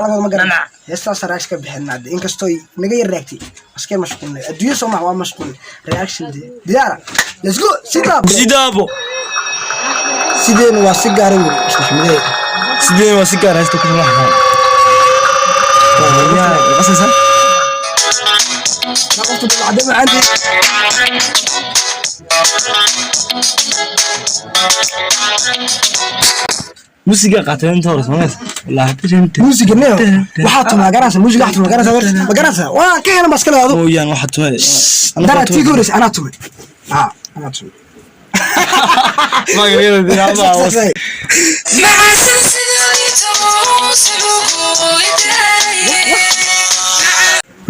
Ma garan heestaas reaction ka bixinaa de, inkastoo naga yar raagtay, askee mashquulnay adduunyo soo maha, waa mashquul reaction de diyaara. Let's go, sidaa. Sidaabo. Sideena waa si gaara weli islaxmidee. Sideen waa si gaar haysta ku lahaa. Yaa qasaysa. Qofta dhacday macaanti. Musiga qaatay inta hore Soomaaliya. Wallahi tashan. Muusiga neo waxaa tumaa garanaysa, muusiga waxaa tumaa garanaysa, ma garanaysa, waa ka helan baskale adu. Mooyaan waxa tumay. Dara tii ka horeysa anaa tumay, ha, anaa tumay. Magaceeda diraama.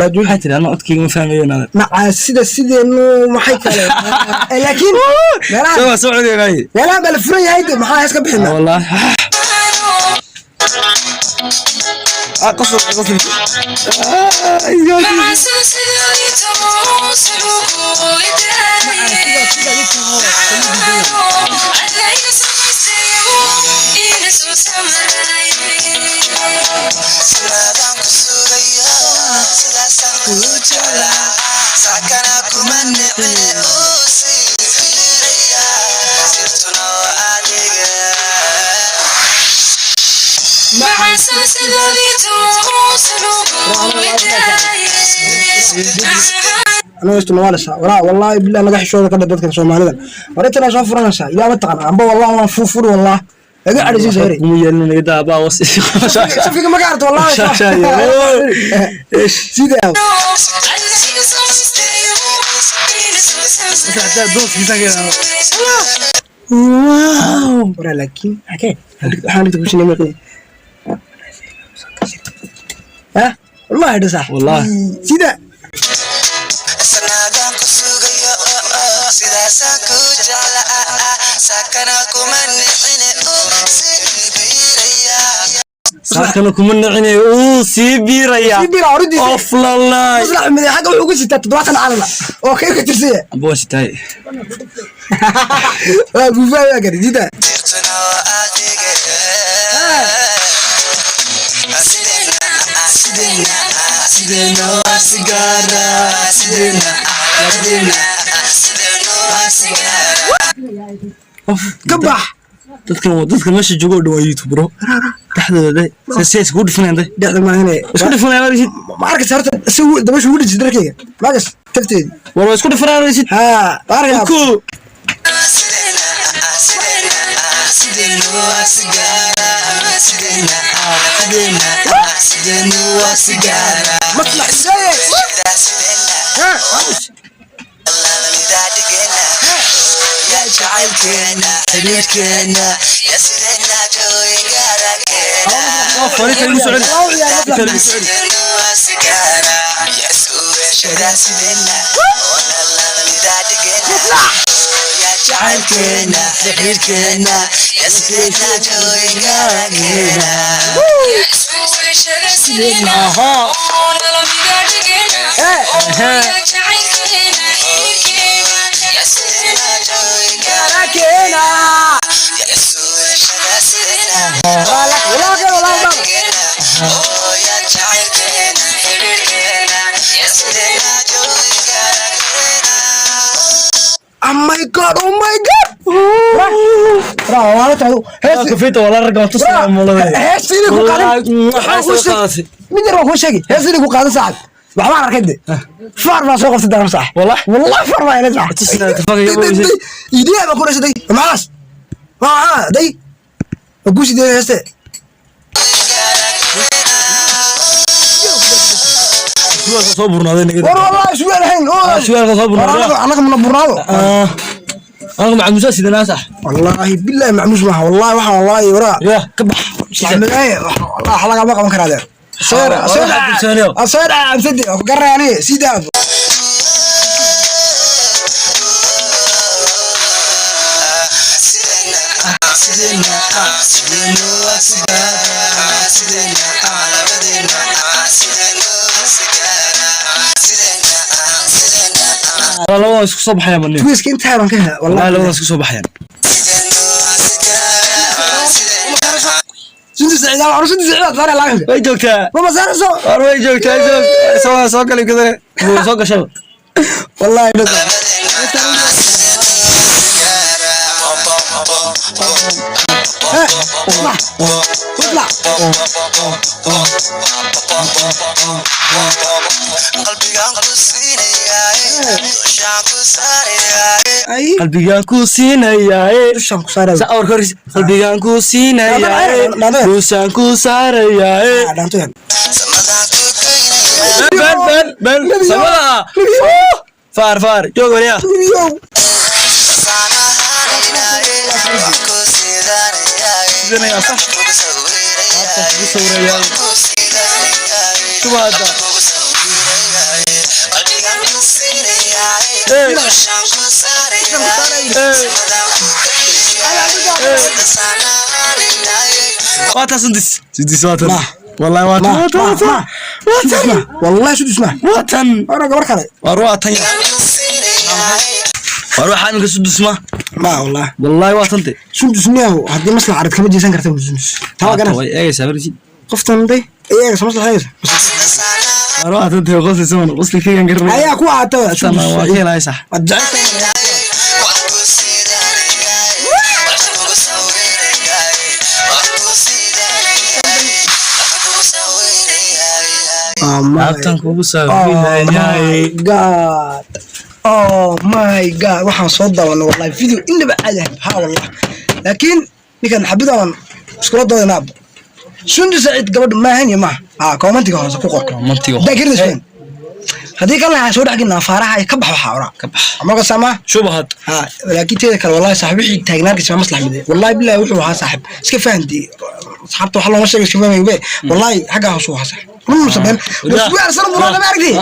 Waxay tiri anaa codkayga ma fahmayo naada. Macaasida sideenu maxay kale? Laakiin meelaha soo soo codiyay. Meelaha baa la furan yahay de, maxaa hees ka bixinaa? Wallahi. Ah, qasab qasab. Aniga heestu nawaaleysaa walaa, wallaahi billahi, naga xishooda ka dha dadkan Soomaalida war intana soo furanaysaa yaa ma taqaan amba, wallahi waan furfuri, wallah iga cadhaysiisa here. Kuma yeelin naga daa baa was. Safiga ma gaarto wallahi. Ish. Sidaa. Wow. Waraa laakiin hakee waxaan dhigta kushinay maqli ha, wallahi dhisa. Wallahi. Sida. Saakana kuma nicine uu sii biiraya. Sii biira horidiisa. Of lalay. Maslax miday xagga wuxuu ku sitaa 70 calana oo kay ka tirsaya. Amba waa sitaay. Waa guufaa gari sida. Ka bax. Dadkan meesha joogo oo dhan waa YouTube bro. Dhexdooda day. Se isku dhifanayaan day. Dhexda maahane. Isku dhifanayaan aragtid. Ma arkaysa horta si dabashu ugu dhijis dharkayga maagas tafteedi. War waa isku dhifanayaan aragtid. Haa, ma arkaysaa. Ku. Maslax sidee? Ha, aamus. Oh, fariinta igu soo celi. Waa u ciyaar maslax. Inta igu soo celi. Aha. Keena. Walaa keen, walaa baan. Oh my God, oh my God. Bra, waa la tahay. Hees. Kafeeta wala rag waa tusnaa mulada. Hees inay ku qaadan. Waxaan kuu sheegi. Mid yar waan kuu sheegi. Hees inay ku qaadan saaxib. Waxbaan arkay de. Faar baa soo qabtay daran saaxib. Wallah. Wallah faar baa helay saaxib. Tusnaa tafaga iyo Day, idiyaa baa ku dhashay. Maxaas? Maxaa day? Waa kuu sidee heeste? Su'aalka soo burnaaday naga. War wallahi su'aal ahayn. Oo. Su'aalka soo War burnaaday. anaga mana burnaado. Ah. Anaga macmuusa sidana sax. Wallaahi billahi macmuus maaha. Wallahi waxaan wallahi waraa. Ya ka bax. Isticmaalay wallahi lagama qaban karaa adeer. Soo soo soo amsadi ku garanay sidaa. Labada isku soo baxayaan manin. Twiska intaa baan ka helaa Wallahi wallahi. labada isku soo baxayaan. Sundus Saciid, waa Sundus Saciid saare laaga. Way joogtaa. Ma saarayso? War way joogtaa, joog. Soo galay kadare, wuu soo gashay. Wallahi dhad. اطلع اطلع. Ay. Qalbigaan ku siinayaa. Dushaan ku saaraya. Sa awrka horkiis, qalbigaan ku siinayaa, dushaan ku saarayaa. Dhaantoyan. Ben ben ben samada ah, faar faar joog wariya. Yow. Kugu sawirayaa shubaada. Hey. Hey. Waa taa Sundus, Sundus waa tan. Ma. Wallahi waa tan. Ma. Waa tan, waa tan. Ma. Sundus ma, wallahi Sundus ma. Waa tan. Ora gabar kale. War waa tan, war waxaa iminka Sundus ma. Ma wallahi. Wallahi waa tante. Sundus miyahu haddii maslax arad kama jeesan karta Sundus taa waa garan. Way eegaysaa markii. Qoftan day iyaga maslax eegaysa. War waa tante, qosli man qosli kagan garanay. Ayaa ku aata. Tan waa ka helay sax. Waad jeceshahay. Oh my. Laabtan kugu Oh sawirayaa. My God. Oh my God. Waxaan soo daawanay wallahi video indhaba caadi ahayn. Ha wallah. Laakiin ninkan xabidaan iskula doodanaa. Sundus Saciid gabadh maahan iyo maaha. Ha commentiga hoose ku qor. Commentiga hoose. Daakirna isfaham. Haddii kalena ha soo dhex gelina faaraha ay ka bax waxaa oraa. Ka bax. Ama sama. Shubahad. Ha laakiin teeda kale wallahi saaxiib wixii taagnaankiisa ma maslax midee. Wallahi billahi wuxuu ahaa saaxiib. Iska fahanti. Asxaabta waxa looma sheegay iska fahmay be. Wallahi xagga hoose uu ahaa saaxiib. Run musaben. Wasbu arsan buraa ma aragtay.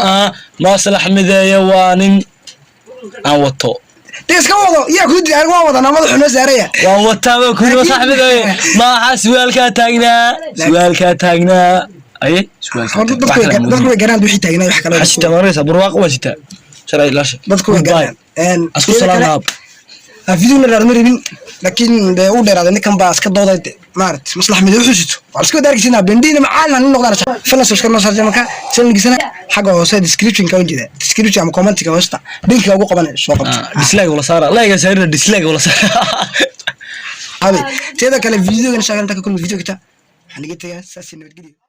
Maslax mideeya waa nin aan wato. Dee iska wado yaa ku dii anigu waan wadanaa, madaxu noo saaraya. Waan wataa baa kuri maslax mideeya maaxa, su'aalkaa taagnaa, su'aalkaa taagnaa aye su'aalkaa. Horta dadku way garaan wixii taagnaa wax kale. Waxaa sitaa maraysa barwaaqo waa sitaa shalay ilaasha. Dadku way garaan. Asku salaam. Video na dheer ma rabin, laakiin dee uu dheeraaday ninkan baa iska dooday de maaragt maslax midee wuxuu sito waa iska wada arkaysiinaa bendhiina macaalin nin noqdaan falan subscribe noo saartay marka channelkiisana xagga hoose description-ka u jeeda, description ama commentiga hoosta linkiga ugu qaban soo qabto. Dislike wala saara, like saarina, dislike wala saara. Habe teeda kale videogan insha Allah inta ka kulmi video kita waxaan iga tegaa saasi nabadgelyo.